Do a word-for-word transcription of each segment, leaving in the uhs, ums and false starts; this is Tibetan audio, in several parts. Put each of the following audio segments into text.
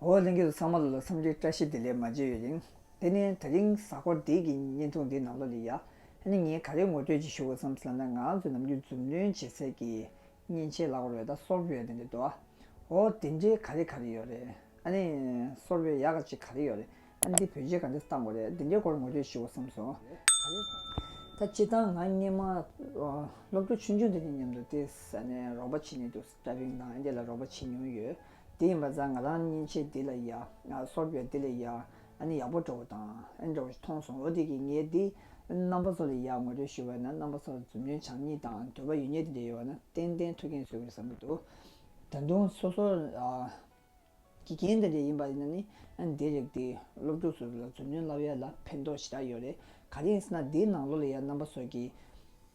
འོ་ལྷན་རྒྱས་ཚོ་ཚང་མ་ལ་ལ་འཚམས་འདྲི་བཀྲ་ཤིས་བདེ་ལེགས་མ་བརྗེད་ཡོད་རིང་། དེ་ནས་དེ་རིང་གཟའ་འཁོར་འདི་གི་བརྙན་ཐུང་འདིའི་ནང་ལོགས་ལ་ཡ། ཨ་ནི་ངས་ག་རེ་ངོ་སྤྲོད་ཅིག་ཞུ་དགོས་བསམ་སོང་ན། ང་ཚོ་ནམ་རྒྱུན་མཛུབ་གནོན་བྱེད་སའི་གི་མཉེན་ཆས་ལབ་དགོས་རེད། ད་སོབ་ཝེར་དེ་འདྲ་འདུག་ཨ། འོ་དེ་འདྲའི་ག་རེ་ག་རེ་ཡོད་རེད། ཨ་ནི་སོབ་ཝེར་ཡག་ག་ཅིག་ག་རེ་ཡོད་རེད། ཨ་ནི་འདི་བེད་སྤྱོད་ག་འདྲ་བཏང་དགོས་རེད། དེ་འདྲའི་སྐོར་ངོ་སྤྲོད་ཞུ་དགོས་བསམ་སོང་། ད་སྤྱིར་བཏང་ང་སྔོན་མ་སློབ་ཕྲུག་ཆུང་ཆུང་དེ་གཉིས་མཉམ་དུ་ཏོག་ཙམ་ཨ་ནི་རོགས་པ་བྱེད་མཁན་འདུག་ཊའི་པིང་དང་ཨ་འདྲ་ལ་རོགས་པ་བྱེད་མྱོང་ཡོད། དེ་ཡིན་པ་ཙང་ང་རང་མཉེན་ཆས་འདི་ལ་ཡ། སོབ་ཝེར་འདི་ལ་ཡ། ཨ་ནི་ཡག་པོ་འདྲ་བོ་དང་ཨ་འདྲ་བོ་ཞིག་མཐོང་སོང་། འོ་དེ་གིས་ངས་འདི་རྣམ་པ་ཚོ་ལ་ཡ་ངོ་སྤྲོད་ཞུ་བ་ཡིན་ན། རྣམ་པ་ཚོ་ལ་མཛུབ་གནོན་བྱེད་མཁན་དང་འདོད་པ་ཡོད་མཁན་དེ་འདྲ་ཡོད་པ་ན་ཏན་ཏན་ཐུགས་ཕན་གསོས་ཀྱི་རེད་བསམ་གྱི་འདུག་ད་དུང་སོ་སོ་ཨ། དགེ་རྒན་དེ་འདྲ་ཡིན་པ་ཡིན་ན་ནི། ཨ་ནི་འདི་རིགས་དེ་སློབ་ཕྲུག་ཚོ་ལ་མཛུབ་གནོན་བསླབ་ཡ་ལ་ཕན་ཐོགས་ཞེ་དྲག་ཡོད་རེད། ག་རེ་ཡིན་ཟེར་ན་འདིའི་ནང་ལོགས་ལ་ཡ་རྣམ་པ་ཚོ་གིས་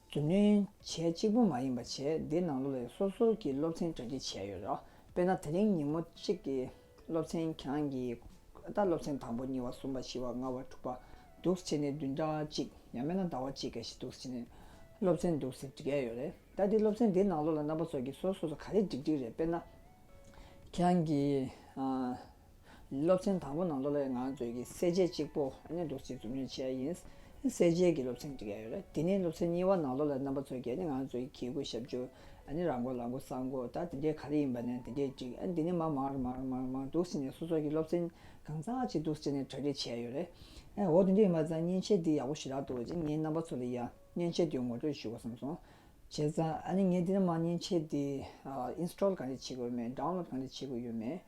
མཛུབ་གནོན་བྱས་གཅིག་པུ་མ་ཡིན་པ་བྱས། འདིའི་ནང་ལོགས་ལ་ཡ་སོ་སོ་གི་སློབ་ཚན་གྲ་སྒྲིག་བྱས་ཡོད་རེད། དཔེར་ན་དེ་རིང་ཉིན་མོ་གཅིག་གི་སློབ་ཚན་ཁྱེད་རང་གི་ད་སློབ་ཚན་དང་པོ་གཉིས་པ་གསུམ་པ་བཞི་པ་ལྔ་པ་དྲུག་པ་འདུག་སེ་བྱས་ནས་བདུན་ཕྲག་གཅིག་ཡང་མིན་ན་ཟླ་བ་གཅིག་ག་ཞིག་འདུག་སེ་བྱས་ནས་སློབ་ཚན་འདུག་སེ་སྒྲིག་ཡ་ཡོད་རེད། ད་འདི་སློབ་ཚན་འདིའི་ནང་ལོགས་ལ་རྣམ་པ་ཚོ་གིས་སོ་སོ་སོ་ག་རེ་སྒྲིག་སྒྲིག་རེད། དཔེར་ན། ཁྱེད་རང་གི་ཨ། སློབ་ཚན་དང་པོ་ནང་ལོགས་ལ་ང་ཚོས་ཀྱི་གསལ་བྱེད་གཅིག་པོ་ཨ་ནི་འདུག་སེ་མཛུབ་གནོན་བྱས་ཡིན། གསལ་བྱེད་ཀྱི་སློབ་ཚན་སྒྲིག་ཡ་ཡོད་རེད། དེ་ནས་སློབ་ཚན་གཉིས་པ་ནང་ལོགས་ལ་རྣམ་པ་ཚོས་ཀྱི་ཨ་ནི་ང་ཚོའི་གི་གུ་ཞབས་ཞུ། ཨ་ནི་ར་མགོ་ལ་མགོ་ས་མགོ་ད་དེ་འདྲའི་ག་རེ་ཡིན་པ་ནས་དེ་འདྲའི་སྒྲིག་ཨ་ནི་དེ་ནས་མར་མར་མར་མར་འདུག་སེ་ནས་སོ་སོ་གི་སློབ་ཚན་གང་ཚ་ཅིག་འདུག་སེ་ནས་གྲ་སྒྲིག་བྱས་ཡོད་རེད། ཨ་འོ་དེ་འདྲ་ཡིན་པ་ཙང་མཉེན་ཆས་འདི་ཡག་པོ་ཞེ་དྲག་འདུག་ཅེས་ངས་རྣམ་པ་ཚོ་ལ་ཡ་མཉེན་ཆས་འདི་ངོ་སྤྲོད་ཞུ་དགོས་བསམ་སོང་། བྱས་ཙང་ཨ་ནི་ངས་འདི་ནས་མར་མཉེན་ཆས་འདི་ཨིན་སི་ཊོལ་ག་འདྲ་བྱེད་དགོས་མེད། ཌའུན་ལོཌ་ག་འདྲ་བྱེད་དགོས་ཡོད་མེད།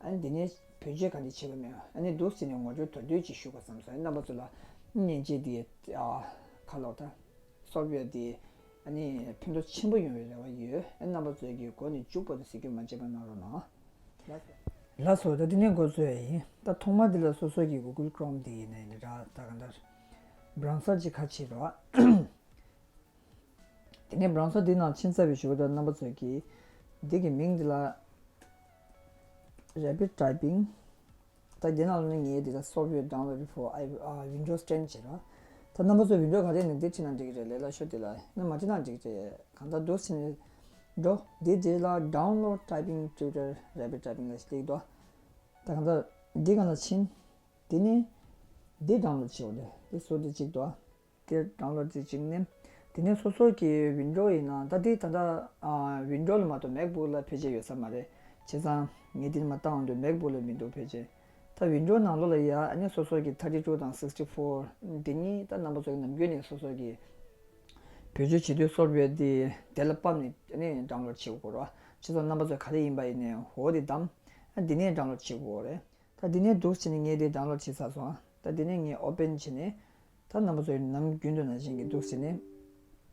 ཨ་ནི་འདི་ནས་བེད་སྤྱོད་ག་འདྲ་བྱེད་དགོས་མེད། ཨ་ནི་འདུག་སེ་ནས་ངོ་སྤྲོད་མདོར་བསྡུས་ཅིག་ཞུ་དགོས་བསམ་སོང་། ཨ་ནི་རྣམ་པ་ཚོ་ལ་མཉེན་ཆས་འདི་ཨ་ཁ་ལོག་ད་སོབ་ཝེར་འདི་ཨ་ནི་ཕན་ཐོགས་ཆེན་པོ་ཡོང་བའི་རེ་བ་ཡོད། ཨ་ནི་རྣམ་པ་ཚོས་ཀྱི་མགོ་ནས་མཇུག་བར་དུ་གཟིགས་སྐྱོར་མ་བརྗེད་པ་གནང་རོགས་གནང་། ལགས་སོ། ད་འདི་ནས་འགོ་བཙུགས་ཡ་ཡིན། ད་ཐོག་མ་འདི་ལ་སོ་སོ་གི་གུ་གལ་ཁི་རོམ་འདི་ཡིན་ན་ཡིན་འདྲ། ད་གང་ལྟར་བྷི་རའུ་སར་ཅིག་ཁ་ཕྱེ་རོགས། དེ་ནས་བྷི་རའུ་སར་འདི་ནང་ཕྱིན་ཚར་བའི་གཞུག་ལ་རྣམ་པ་ཚོས་ཀྱིས་འདི་གི་མིང་འདི་ལ་Rabbit Typing། ད་འདི་ནང་ལ་ནི་ངས་འདི་ལ་Software Downloader for I- ཨ། Windows ten བྱེད་རོགས། ད་རྣམ་པ་ཚོས་ཝིན་ཌོ་ག་རེ་ནས་འདི་ཁྲིད་ན་འགྲིག་གི་རེད། ལས་སླ་ཤོས་འདི་ལ་ནི་མ་ཁྲིད་ན་འགྲིག་གི་རེད། གང་ལྟར་འདུག་སེ་ནས་འགྲོ། འདི་རྗེས་ལ་Download Typing Tutor Rabbit Typing ལ་ཞིག་འདུག་ད་གང་ལྟར་འདི་སྒང་ལ་ཕྱིན། དེ་ནས་འདི་ཌའུན་ལོཌ་བྱེད་དགོས་རེད། འདི་བཟོ་འདི་གཅིག་འདུག་དེ་ཌའུན་ལོཌ་བྱེད་གཅིག་ནས། དེ་ནས་སོ་སོ་གི་ཝིན་ཌོ་ཡིན་ན། ད་འདི་ད་ལྟ་ཨ་ཝིན་ཌོ་ལ་མ་གཏོགས་མེག་བུག་ལ་ཕལ་ཆེར་ཡོད་ས་མ་རེད། བྱས་ཙང་ངས་འདི་ནས་མར་བཏང་འོང་དུས་མེག་བུག་ལ་མི་འདུག་ཕལ་ཆེར། ད་ཝིན་ཌོ་ནང་ལོགས་ལ་ཡ་ཨ་ནི་སོ་སོ་གི་ཐར་ཊི་ཊུ་དང་སིགས་ཊི་ཕོར་འདི་གཉིས་ད་རྣམ་པ་ཚོ་གི་ནམ་རྒྱུན་ནས་སོ་སོ་གི་བེད་སྤྱོད་བྱེད་དུས་སོབ་ཝེར་འདི་དེ་ལ་ཕབ་ནས་ཨ་ནི་ཌའུན་ལོཌ་བྱེད་དགོས་རེད། བྱས་ཙང་རྣམ་པ་ཚོ་ག་རེ་ཡིན་པ་ཡིན་ནའི་འོ་འདི་བདམས། ཨ་འདི་ནས་ཌའུན་ལོཌ་བྱེད་དགོས་རེད། ད་འདི་ནས་འདུག་སེ་ནས་ངས་འདི་ཌའུན་ལོཌ་བྱས་ཚར་སོང་། ད་འདི་ནས་ངས་ཨོ་པེན་བྱས་ནས། ད་རྣམ་པ་ཚོས་ནམ་རྒྱུན་དུ་ནང་བཞིན་གྱི་འདུག་སེ་ནས།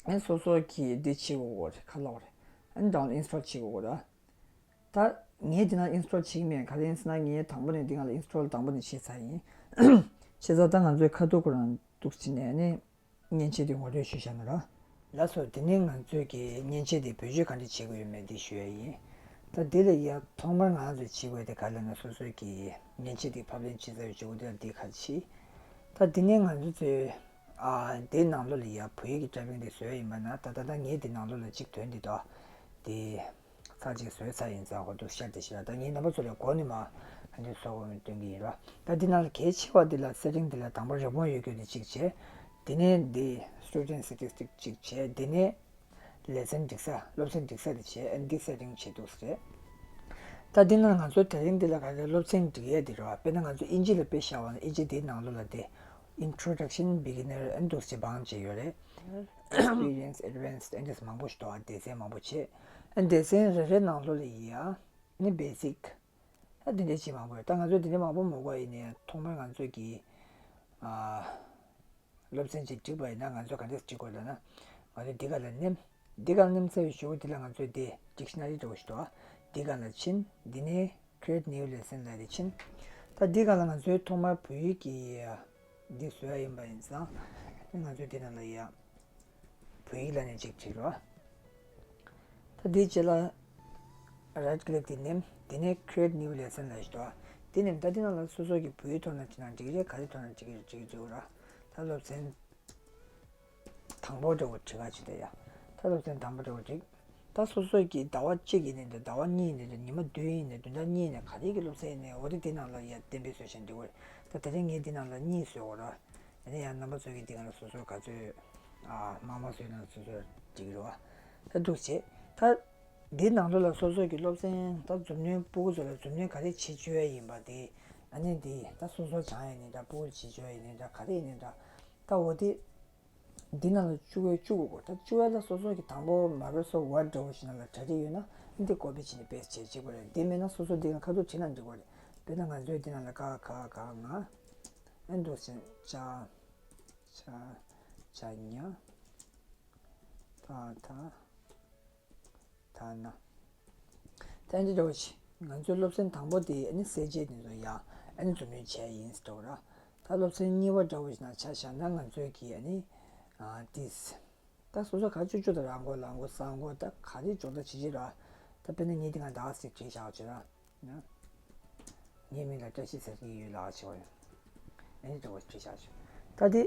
ཨ་སོ་སོ་གིས་འདི་བྱེད་དགོས་རེད། ཁ་ལོག་རེད། ཨ་ཌའུན་ཨིན་སི་ཊོལ་བྱེད་དགོས་རེད། ད་ངས་འདི་ན་ཨིན་སི་ཊོལ་བྱེད་ཀྱི་མེད། ག་རེ་ཡིན་ཟེར་ན་ངས་དང་པོ་ནས་འདི་སྒང་ལ་ཨིན་སི་ཊོལ་དང་པོ་ནས་བྱས་ཚར་ཡིན། བྱས་ཙང་ད་ང་ཚོའི་ཁ་ཐུག་ཁོ་རང་འདུག་སེ་ནས་ཨ་ནི་མཉེན་ཆས་དེ་ངོ་སྤྲོད་ཞུས་བཞག་ན་ར། ལགས་སོ། དེ་ནས་ང་ཚོས་ཀྱི་མཉེན་ཆས་དེ་བེད་སྤྱོད་ག་འདྲ་བྱེད་དགོས་ཡོད་མེད་དེ་ཞུ་ཡ་ཡིན། ད་དེ་ལ་ཡ་ཐོག་མར་ང་ཚོས་བྱེད་དགོས་དེ་ག་ལབ་ན། སོ་སོའི་གི་མཉེན་ཆས་དེ་ཕབ་ལེན་བྱེད་ཚར་བའི་གཞུག་དེ་ལ་དེ་ཁ་ཕྱེ། ད་དེ་ནས་ང་ཚོས་ཚོས་ཨ་དེ་ནང་ལོགས་ལ་ཡ་བོད་ཡིག་གི་ཊའི་པིང་དེ་བཟོས་ཡིན་པ་ན། ད་ད་ད་ངས་དེ་ནང་ལོགས་ལ་གཅིག་ཐོན་དེ་འདུག་དེ། ཚར་གཅིག་བཟོས་ཚར་ཡིན་ཙང་ཧོ་འདུག་ཤར་དེ་ཞིག་ལ། ད་ངས་རྣམ་པ་ཚོ་ལ་གོ་ནས་མ་ཨ་འདི་བཟོ་དགོས་སྟོན་གྱི་ཡིན་ར། ད་འདི་ནང་ལ་གལ་ཆེ་བ་འདི་ལ་སེ་ཊིང་འདི་ལ་དང་པོ་རི་བོན་ཡོད་རྒྱུ་དེ་གཅིག་བྱས། དེ་ནས་འདི་Student Statistics གཅིག་བྱས། དེ་ནས་ལེ་ཚན་སྒྲིག་ས་སློབ་ཚན་སྒྲིག་ས་དེ་བྱས། ཨ་འདི་སེ་ཊིང་བྱེད་འདུག་ཟེར། ད་འདི་ནང་ང་ཚོ་དེ་རིང་འདི་ལ་ག་རེ་སློབ་ཚན་སྒྲིག་ཡས་འདི་ར། དཔེར་ན་ང་ཚོ་དབྱིན་ཇི་ལ་དཔེ་བཞག་པ་ན་དབྱིན་ཇི་འདིའི་ནང་ལོགས་ལ་དེ། Introduction, Beginner ཨ་འདུག་སེ་བང་བྱས་ཡོད་རེད། Experience, Advanced ཨ་འདུག་སེ་མང་པོ་ཞིག་འདུག་ཨ་སྡེ་ཚན་མང་པོ་བྱས། ཨ་སྡེ་ཚན་རེ་རེ་ནང་ལོགས་ལ་ཡ་ནི་Basic ཨ་འདི་འདྲ་ཅིག་མང་པོ་ཡོད། ད་ང་ཚོས་འདི་འདྲ་མང་པོ་མ་དགོས་ཡིན་ནའི་ཐོག་མར་ང་ཚོས་ཀྱི་ཨ་སློབ་ཚན་ཅིག་བསྒྲིགས་པ་ཡིན་ན་ང་ཚོས་ག་འདྲ་བསྒྲིག་དགོས་ལབ་ན། ང་ཚོས་འདི་ག་ལ་ནེམ། འདི་ག་ལ་ནེམ་ཚར་བའི་གཞུག་འདི་ལ་ང་ཚོས་འདི་Dictionary འདྲ་བོ་ཞིག་འདུག་ཨ། འདི་ག་ལ་ཕྱིན། འདི་ནས་Create New Lesson ལབ་རེ་ཕྱིན། ད་འདི་ག་ལ་ང་ཚོའི་ཐོག་མར་བོད་ཡིག་གི་འདི་བཟོ་ཡ་ཡིན་པ་ཡིན་ཙང་། ང་ཚོས་འདི་ནང་ལ་ཡ་བོད་ཡིག་ལབ་ནས་ཅིག་བྲིས་རོགས། ད་འདིའི་རྗེས་ལ་Right Click འདི་ནེམ། འདི་ནས་Create New Lesson ལབ་ཞིག་འདུག་ཨ། འདི་ནེམ། ད་འདི་ནང་ལ་སོ་སོ་གི་བོད་ཡིག་ཐོག་ནས་བྲིས་ན་འགྲིག་རེད། ག་རེ་ཐོག་ནས་བྲིས་ཀྱི་རེད་བྲིས་ཀྱི་འགྲོ་ར། ད་སློབ་ཚན་དང་པོ་འདྲ་བོ་བྲིས་ག་བྱེད་དེ་ཡ། ད་སློབ་ཚན་དང་པོ་འདྲ་བོ་བྲིས། ད་ ད་སོ་སོ་གི་ཟླ་བ་གཅིག་ཡིན་ནའི་འདྲ། ཟླ་བ་གཉིས་ཡིན་ནའི་འདྲ། ཉི་མ་བདུན་ཡིན་ནའི་འདྲ། བདུན་ཕྲག་གཉིས་ཡིན་ནའི་ག་རེ་གི་སློབ་ཚན་ཡིན་ནའི་འོ་དེ་དེ་ནང་ལ་ཡ་གཏན་འབེབས་བཟོས་བཞག་ན་འགྲིག་གི་རེད། ད་དེ་རིང་ངས་འདི་ནང་ལ་གཉིས་བཟོས་ཡོད་ར། ཡིན་ནའི་ཡང་རྣམ་པ་ཚོ་གི་འདི་ནང་ལ་སོ་སོ་ག་ཚོད་ཨ་མང་མང་བཟོས་ན་སོ་སོར་འགྲིག་གི་རེད་བ། ད་འདུག་བྱས། ད་འདི་ནང་ལོགས་ལ་སོ་སོ་གི་སློབ་ཚན་ད་མཛུབ་གནོན་ཕྲུ་གུ་ཚོ་ལ་མཛུབ་གནོན་ག་རེ་བྱེད་བཅུག་ཡ་ཡིན་པ་དེ། ཨ་ནི་འདི་ད་སོ་སོ་སྦྱང་ཡ་ཡིན་ནའི་འདྲ། ཕྲུ་གུ་ལ་བྱེད་བཅུག་ཡ་ཡིན་ནའི་འདྲ། ག་རེ་ཡིན་ནའི་འདྲ། ད་འོ་དེ། འདི་ནང་ལ་བཅུག་པའི་བཅུག་དགོས། ད་བཅུག་ཡ་ལ་སོ་སོ་གི་དང་པོ་Microsoft Word འདྲ་བོ་ཞིག་ནང་ལ་གྲ་སྒྲིག་ཡོད་ན་འདི་ཀོ་པི་བྱས་ནས་པེ་སི་ཊི་བྱེད་བྱེད་དགོས་རེད། འདི་མེད་ན་སོ་སོ་འདི་ནང་ཁ་ཐུག་བྲིས་ན་འགྲིག་གི་རེད། དཔེར་ན་ང་ཚོས་འདི་ནང་ལ་ཀ་ཁ་ག་ང་། ཨ་འདུག་སེ་ཅ་ཆ་ཆ་ཉ་ད་ད་ད་ན། ད་འདི་འདྲ་བོ་ཞིག་ང་ཚོའི་སློབ་ཚན་དང་པོ་དེ་ཨ་ནི་གསལ་བྱེད་དེ་ཚོ་ཡང་ཨ་ནི་མཛུབ་གནོན་བྱས་ཡིན་ཟེར་འགྲོ་ར། ད་སློབ་ཚན་གཉིས་པ་འདྲ་བོ་ཞིག་ནང་ཆ་བཞག་ན་ང་ཚོའི་གི་ཨ་ནི་ཨ་ཏིས། ད་སོ་སོ་ག་བཅུག་བཅུག་དང་རང་མགོ་ལག་མགོ་གསར་མགོ་ད་ག་རེ་སྦྱོང་བརྡར་བྱེད་ཀྱི་ར། ད་དཔེར་ན་ངས་འདི་ང་ད་ཟིག་བྲིས་བཞག་བྱས་ར། ངའི་མིང་ལ་བཀྲ་ཤིས་ཟེར་གྱི་ཡོད་ལགས་ཞེས་པ་ཡིན། ཨ་ནི་འདྲ་བོ་བྲིས་བཞག་བྱས། ད་དེ།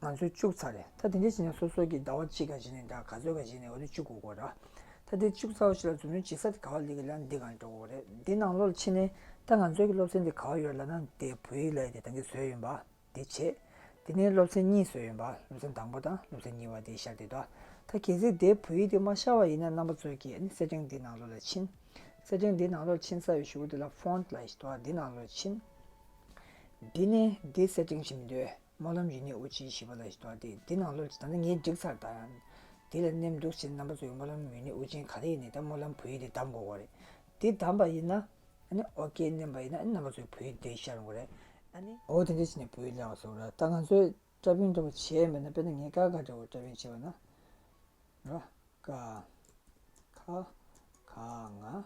ང་ཚོས་བཅུག་ཚར་རེད། ད་དེ་འདྲ་བྱས་ནས་སོ་སོ་གི་ཟླ་བ་གཅིག་ག་བྱས་ནས་འདྲ། ག་ཚོད་ག་བྱས་ནས་འོ་དེ་བཅུག་དགོས་ཀྱི་རེད། ད་དེ་བཅུག་ཚར་བ་ཞིག་ལ་མཛུབ་གནོན་བྱེད་ས་དེ་ག་པར་སླེབས་ཀྱི་ལབ་ན་འདི་སྒང་འགྲོ་དགོས་རེད། འདི་ནང་ལོགས་ལ་ཕྱིན་ནས་ད་ང་ཚོའི་གི་སློབ་ཚན་དེ་ག་པར་ཡོད་ལབ་ན་དེ་བོད་ཡིག་ལབ་ཡ་དེ་ད་གིན་བཟོས་ཡིན་པ། དེ་བྱས། དེ་ནས་སློབ་ཚན་གཉིས་བཟོས་ཡིན་པ། སློབ་ཚན་དང་པོ་དང་སློབ་ཚན་གཉིས་པ་དེ་ཤར་བསྡད་འདུག་ད་གལ་སྲིད་དེ་བོད་ཡིག་དེ་མ་ཤར་བ་ཡིན་ན་རྣམ་པ་ཚོ་གིས་ཨ་ནི་སེ་ཊིང་འདི་ནང་ལོགས་ལ་ཕྱིན། སེ་ཊིང་འདི་ནང་ལོགས་ཕྱིན་ཚར་བའི་གཞུག་གུ་དེ་ལ་ཕོན་ཊི་ལབ་ཡ་ཞིག་འདུག་འདི་ནང་ལོགས་ཕྱིན། འདི་ནས་འདི་སེ་ཊིང་ཞིག་མི་འདུག་སྨོན་ལམ་ཡུན་རིང་དབུགས་འབྱིན་ཞེས་པ་ལ་ཞིག་འདུག་དེ་འདི་ནང་ལོགས་ད་ནི་ངས་འགྲིག་ཚར། ད་ཡང་འདི་ལ་མནན་འདུག་ཕྱིན། རྣམ་པ་ཚོས་སྨོན་ལམ་ཡུན་རིང་དབུགས་འབྱིན་ག་རེ་ཡིན་ནའི་ད་སྨོན་ལམ་བོད་ཡིག་དེ་གདམ་དགོས་པ་རེད། འདི་གདམ་པ་ཡིན་ན། ཨ་ནི་ཨོ་ཀེ་མནན་པ་ཡིན་ན་ཨ་ནི་རྣམ་པ་ཚོའི་བོད་ཡིག་དེ་ཤར་འོང་གི་རེད། ཨ་ནི་འོ་དེ་འདྲ་བྱས་ནས་བོད་ཡིག་ལེན་པ་སོགས་རེད། ད་ང་ཚོས་ཊའི་པིང་འདྲ་བོ་བྱས་མེད་ན། དཔེར་ན་ངས་ཀ་ཁ་འདྲ་བོ་ཊའི་པིང་བྱས་པ་ན། ར་ཀ་ཁ་ག་ང་།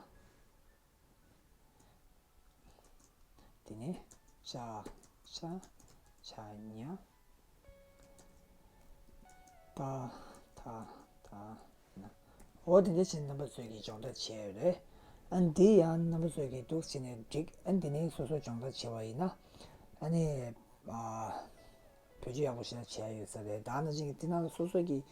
དེ་ནས་ཅ་ཆ་ཆ་ཉ་ད་ད་ད་ན། འོ་དེ་འདྲ་བྱས་རྣམ་པ་ཚོས་ཀྱིས་སྦྱོང་བརྡར་བྱས་ཡོད་རེད། ཨ་འདི་ཡང་རྣམ་པ་ཚོས་ཀྱིས་འདུག་བྱས་ནས་འགྲིག་ཨ་འདི་ནས་སོ་སོ་སྦྱོང་བརྡར་བྱས་པ་ཡིན་ན། ཨ་ནི་ཨ། བེད་སྤྱོད་ཡག་པོ་ཞེ་དྲག་བྱས་ཡོད་ས་རེད། ད་ནང་བཞིན་གྱི་དེ་ནང་ལ་སོ་སོ་གིས་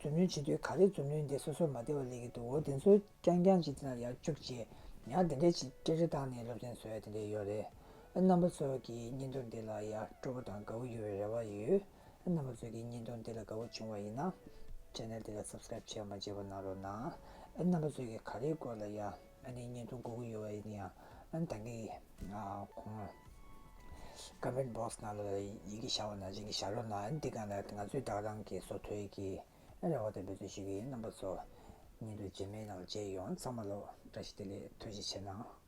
མཛུབ་གནོན་བྱེད་དུས་ག་རེ་མཛུབ་གནོན་དེ་སོ་སོར་མ་བདེ་བ་སླེབས་ཀྱི་འདུག་འོ་དེ་ཚོ་རྐྱང་རྐྱང་ཅིག་དེ་ནང་ལ་ཡར་བཅུག་བྱས། ཡང་དེ་འདྲས་ཅིག་ཀྲེ་ཀྲེ་བཏང་ནས་སློབ་ཚན་བཟོ་ཡ་དེ་འདྲས་ཡོད་རེད། ཨ་རྣམ་པ་ཚོ་གིས་བརྙན་ཐུང་འདི་ལ་ཡར་སྤྲོ་པོ་དང་དགའ་བོ་ཡོད་པའི་རེ་བ་ཡོད། ཨ་རྣམ་པ་ཚོ་གིས་བརྙན་ཐུང་འདི་ལ་དགའ་བོ་བྱུང་བ་ཡིན་ན། ཆེ་ནལ་འདི་ལ་སབ་སི་ཀ་རེབ་བྱས་མ་བྱས་པ་གནང་རོགས་གནང་། ཨ་རྣམ་པ་ཚོ་གིས་ག་རེའི་སྐོར་ལ་ཡ་ཨ་ནི་བརྙན་ཐུང་དགོས་ཀྱི་ཡོད་པ་ཡིན་ན་ཡང་ཨ་ནི་ད་གིན་ཨ་གོང་ཀོ་མེན་ཊི་བོག་སི་ནང་ལ་ཡི་གེ་བཞག་པ་ནང་བཞིན་གྱི་བཞག་རོགས་གནང་། འདི་ག་ནས་ང་ཚོས་ད་ག་རང་གི་བཟོ་ཐུབ་ཀྱི་རེ་བ་དང་འབད་བརྩོན་ཞུ་གི་ཡིན། རྣམ་པ་ཚོ་བརྙན་ཐུང་རྗེས་མའི་ནང་ལ་མཇལ་ཡོང་། ཚང་མ་ལ་བཀྲ་ཤིས་བདེ་ལེགས། ཐུགས་རྗེ་ཆེ་གནང་།